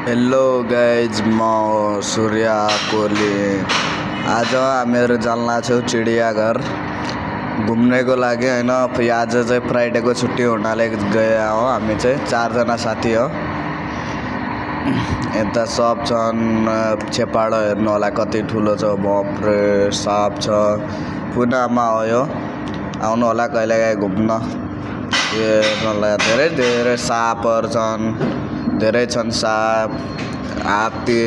Hello guys, म सूर्य कोहली। आज हामीहरू जाल्ला छौँ चिडियाघर घुम्नेको लागि होइन। आज चाहिँ फ्राइडेको छुट्टी हुनाले गया हो। हामी चाहिँ 4 जना साथी हो। यता सब छन्। छेपाडो हेर्नु होला कति ठुलो छ, बाफरे साप छ। पुनामा हो यो, आउनु होला कहिलेकाहीँ घुम्न। हेर्नुलाई धेरै धेरै सापहरू छन्, धेरै छन् साप, हात्ती,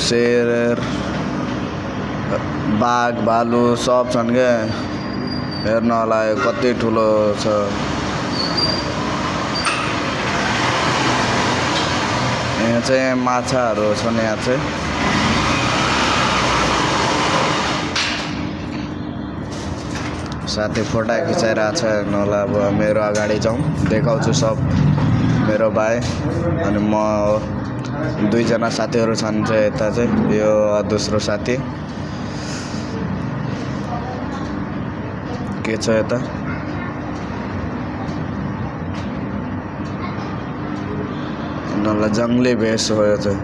शेर, बाघ, भालु सब छन् के। हेर्नु होला कति ठुलो छ। यहाँ चाहिँ माछाहरू छन्। यहाँ चाहिँ साथी फोटो खिचाइरहेको छ। हेर्नु होला। अब मेरो अगाडि जाउँ, देखाउँछु सब मेरो भाइ अनि म। 2 जना साथीहरू छन् चाहिँ यता चाहिँ यो दोस्रो साथी के छ यता। नला जङ्गली भेष हो यो चाहिँ।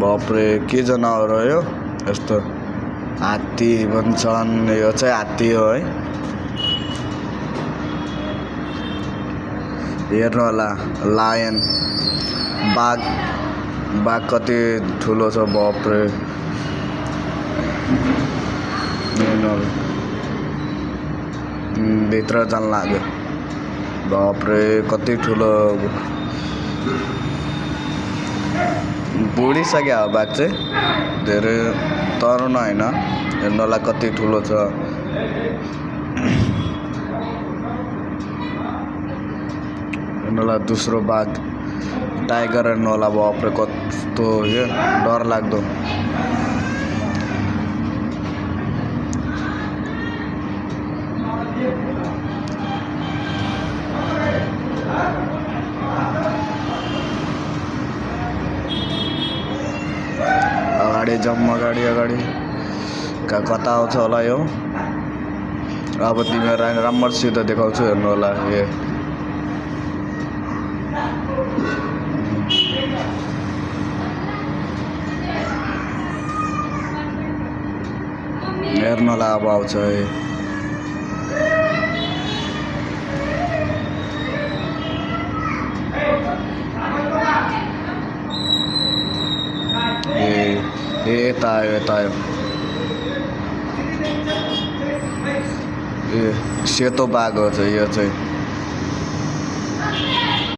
बाफरे के जनावर हो यो यस्तो। हात्ती भन्छन्, यो चाहिँ हात्ती हो है। हेर्नु होला लायन, बाघ कति ठुलो छ। बाफरे भित्र जान लाग्यो। बाफरे कति ठुलो बुढिसक्यो हो बाघ चाहिँ। धेरै तरुण होइन। हेर्नुलाई कति ठुलो छ। हेर्नुलाई दोस्रो बाघ टाइगर। हेर्नु होला बाफरे कस्तो यो डर लाग्दो। अगाडि जाउँ, अगाडि कता आउँछ होला यो। अब तिमीहरूलाई राम्रोसित देखाउँछु। हेर्नु होला यो। हेर्नु होला अब आउँछ यता आयो। सेतो बाघ हो चाहिँ यो चाहिँ।